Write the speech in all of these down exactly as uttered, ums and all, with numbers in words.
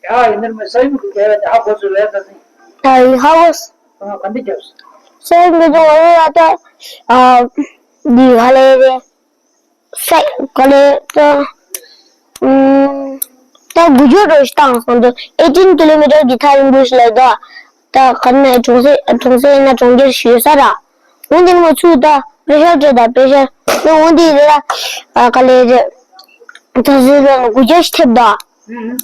ཡ་ཡིན་ནར་མེད་ས་ཡོམ་གི་སྐད་ལ་ནི་ཧ་གོ་ཚུལ་ལས་ད་ནི། ད་ཡི་ཧ་གོ། ཨ་ག་འདི་རྒྱབ། ས་ཡོམ་གི་ཚོ་ང་ཡོད་ཡ་ད། ཨ་འདི་ཧ་ལས་རེད། ས་ག་ལས་ད། ཨུམ། ད་དགུ་བཅུ་རོ་ཞིག་བཏང་སོང་དུ་eighteen kilometer གི་ཐག་རིང་པོ་ཞིག་ལས་ད། ད་ག་ནས་གྲོང་གསེབ་གྲོང་གསེབ་ན་གྲོང་ཁྱེར་ཞིག་ཡོད་ས་ར། འོན་ཏེ་ང་ཚོས་ད་པེ་ཤར་སྤྲད་ད་པེ་ཤར་ནི་འོན་ཏེ་རེད་ད། ཨ་ག་ལས་རེད། ད་ཟེར་ལ་དགུ་བརྒྱ་ཞིག་ཐེབས་ད།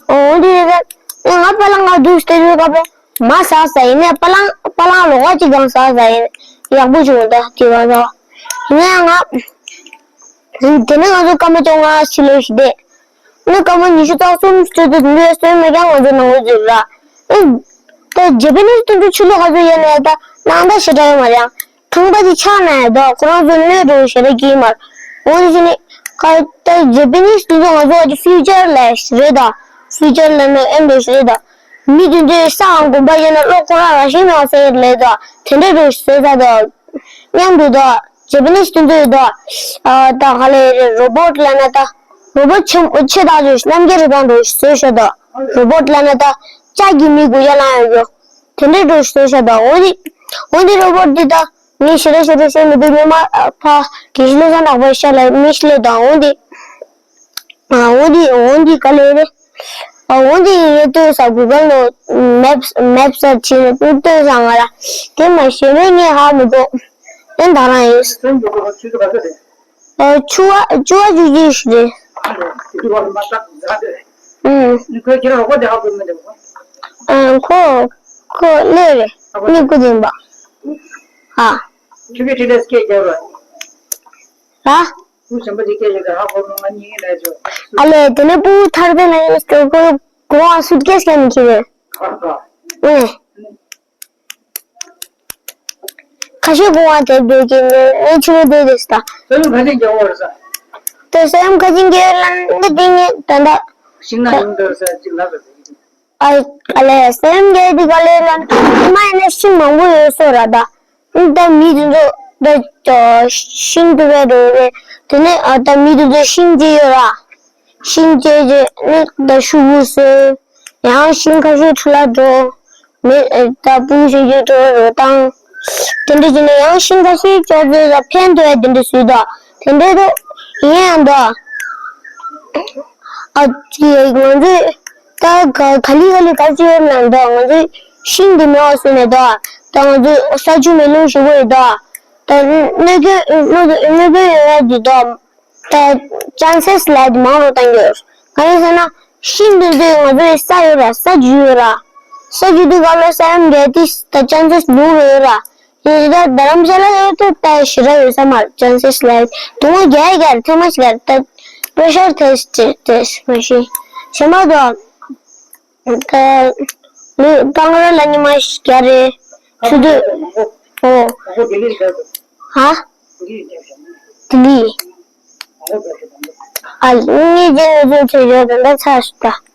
འོན་ཏེ་རེད་ད། ང་པ་ལང་ང་འདུག་སྟེ་རེད་ག་པེ་མ་ཟ་ཟ་ཡིན་ནས་པ་ལང་པ་ལང་ལོག་ག་ཅིག་གང་ཟ་ཟ་ཡིན་ཡག་པོ་བྱུང་ད་དེ་བ་ཟ་བ། ཡིན་ན་ང་དེ་ནས་ང་ཚོ་སྐར་མ་བཅོ་ལྔ་ཕྱི་ལོགས་ཤིག་བསྡད། ནི་སྐར་མ་ཉི་ཤུ་རྩ་གསུམ་སྤྲོད་དུ་འདུག་སྟོན་མེད་ཀྱང་ང་ཚོ་ནང་ལོགས་འཛུལ་ར། ཨེ། ད་ཇེ་པི་ནིས་དེ་ཚོ་ཆུ་ལོག་ག་ཚོད་ཡོད་ནའི་ད་སྣང་དག་ཞེ་དྲག་ཡོད་མ་རེད་ཡང་། ཁང་པ་དེ་ཆག་ན་ཡང་ད་ཁོ་རང་ཚོ་གནོད་འགྲོ་ཞེ་དྲག་གི་མ་རེད། འོ་དེ་བཞིན་ནི་ཁ་ད་ཇེ་པི་ནིས་དེ་ཚོ་ང་ཚོ་བ་ཅི་ཧྥིའུ་ཅར་ལ་རེད་ད། ཧྥིའུ་ཅར་ལ་ནི་ཨེ་འགྲོ་ཞེ་རེད་ད། མི་དེ་ཚོའི་ས་གང་དགོན་པ་ཡོད་ན་ལོག་ཁོ་རང་རང་བཞིན་ནང་ཟེར་ལས་ད་དེ་འདྲ་འགྲོ་ཞེ་ད་ད། མཉམ་དུ་ད། ཇེ་པི་ནིས་དེ་ཚོས་ད། ཨ་ད་ག་ལས་རེད་རོ་བོ་ཊི་ལབ་ན་ད། རོ་བོ་ཊི་ཆེན་པོ་ཆེ་དག་ཚོས་རྣམ་རྒྱལ་རེ་དང་འགྲོ་བཟོས་ཤག་ད། རོ་བོ་ཊི་ལབ་ན་ད། ལྕགས་ཀྱི་མི་དགུ་ཡ་ལང་ཡོད་རྒྱུ། དེ་འདྲའི་འགྲོ་བཟོས་ཤག་ད། འོ་དེ། འོ་དེ་རོ་བོ་ཊི་དེ་ད། ངས་ཞེ་དྲག་ཞེ་དྲག་ཤེས་མི་འདུག་སྔོན་མ་ཕ་དགེ་བཤེས་བློ་བཟང་གྲགས་པ་ཤ་ལ་མི་ཤི་ལེ་དང་འོ་དེ། ཨ་འོ་དེ་འོ་དེ་ག་ལས་རེད། ཨ་འོ་དེ་ངས་ལྟོས་ས་གུ་གལ་ནོ་མེབ་མེབ་སར་ཆི་ནས་ལྟོས་ས་ང་ལ་དེ་མ་ཤེས་མེད་ངས་ཧ་མི་གོ་ཨེ་ད་རང་ཡིན། སེམས་ཀྱི་ཁོ་ཆུ་ཚོད་ག་ཚོད་རེད། ཨ་ཆུ་བ་ཆུ་བ་ཆུ་ཆུ་ཞིག་རེད། དེ་དུས་བར་མ་བཏགས་མཛའ་སྟེ། ཨུམ། ཁོས་ཁྱེད་རང་རོགས་པ་དེ་ཧ་གོ་མི་འདུག་ཨ་ཁོ་ཁོ་ལས་རེད། ཨ་ཁོ་ནི་སྐུ་དེ་ཡིན་པ། ཨ། ཆུ་བའི་ཁྲི་ལས་སྐད་རྒྱབ་ར། ཨ། ཁོ་ཞིམ་པོ་ཅིག་སྐད་རྒྱབ་ཀྱང་ཧ་གོ་མི་ང་གཉིས་ལས་ཆོག་ཨ་ལས་དེ་ནས་སྤུ་གུ་ཐར་པའི་ལ་ཡོད་སྟེ་ཁོ་གོ་བ་སུ་ཀེས་ཀྱང་མི་ཁྱེར་རེད། ཨ། ཨེ། ཁ་ཤས་གོང་བ་དེབ་འདོད་ཀྱི་ནི་ཨེ་ཆུ་བོ་དེ་རེད་ས། ས་ཡོམ་ག་ཚད་རྒྱག་འོར་ས། དེ་ས་ཡོམ་ཁ་ཅིག་རྒྱག་ལ་འདི་འདི་ངས་ད་ལྟ། ཤིང་ནགས་ཡོང་འདོད་ས་ཅིག་ལབ་རེད། ཨ་ཨ་ལས་ས་ཡོམ་རྒྱག་དེ་ག་ལས་ལ་མ་ཡིན་ན་ཤིང་མང་པོ་ཡོད་སོ་ར་ད། ཨ་ད་མི་དེ་ཚོ་ད་ཤིང་དུ་བས་འགྲོ་རེད་དེ་ནས་ཨ་ད་མི་དེ་ཚོ་ཤིང་ཅི་ཡོད་ར། ཤིང་སྐྱེས་རྗེས་ནི་ད་ཤུ་གུ་སོས། ཡང་ཤིང་ཁ་ཤས་འཁྲུ་ལ་འགྲོ། མི་ད་སྤུན་ཤེས་རྒྱུ་འགྲོ་རོ་བཏང་། དེ་འདྲ་བྱས་ནས་ཡང་ཤིང་ཁ་ཤས་ཅོག་ཙེ་ལ་ཕན་ཐོགས་ཡ་དེ་འདྲ་སུས་ད། དེ་འདྲ་འདུག་ཡིན་ཡང་ད། ཨ་ཅི་ང་ཚོས་ད་ག་ག་ལི་ག་ལི་ག་ཅི་ཡོད་ན་ད་ང་ཚོས་ཤིང་འདི་མེད་པ་བཟོས་ནས་ད་ད་ང་ཚོས་ས་ཆུ་མེ་རླུང་ཞིག་དགོས་ཡོད་ད། ད་གནོད་སྐྱོན་གནོད་གནོད་སྐྱོན་ཡོད་ཡ་འདི་ད། ད་chances ལས་དེ་མང་རུ་བཏང་གི་ཡོད། གང་ཡིན་ཟེར་ན་ཤིང་འདི་ཚོས་ང་ཚོའི་ས་ཡོད་ར་ས་རྒྱུ་ཡོད་ར། ས་རྒྱུ་དུས་སྐབས་ལ་ས་ཡོམ་རྒྱག་དུས་ད་chances ཉུང་རུ་ཡོད་ར། ཡིན་ད་རྡ་རམ་ས་ལ་ཡོད་དུས་ད་ཞེ་དྲག་ཡོད་ས་མ་རེད། chances ལས་དུང་བ་རྒྱག་རྒྱག་ཐེངས་མ་ཞིག་ར་ད་pressure test དེ་མ་ཤེས་བྱེ་མ་དང་། ད་ལུས་སྤང་ར་ལ་ཉི་མ་བརྒྱ་རེ་ཆུ་དུས་ཨོ། ཧ། ལྡི་ལི། ཨ་ངས་རྗེས་ནས་རྫུན་བྱས་ཡོད་དེ་འདྲ་ཚར་སོང་ད།